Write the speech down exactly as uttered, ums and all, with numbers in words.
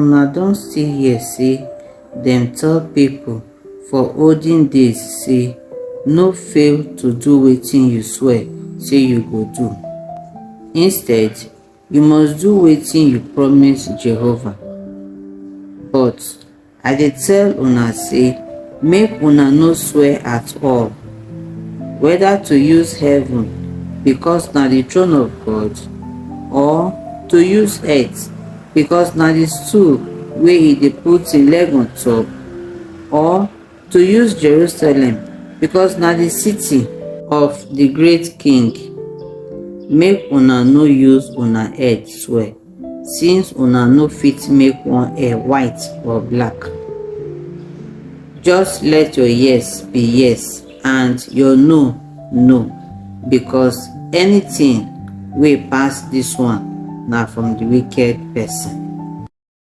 Una don still hear say dem tell people for olden days say, "No fail to do wetin you swear say you go do." Instead, you must do wetin you promise Jehovah. But I dey tell una say, make una no swear at all, whether to use heaven, because na the throne of God, or to use earth, because na the stool wey e dey put im leg on top, or to use Jerusalem, because na the city of the great king. Make una no use una head swear, since una no fit make one hair white or black. Just let your yes be yes and your no, no, because anything wey pass this one na from the wicked person.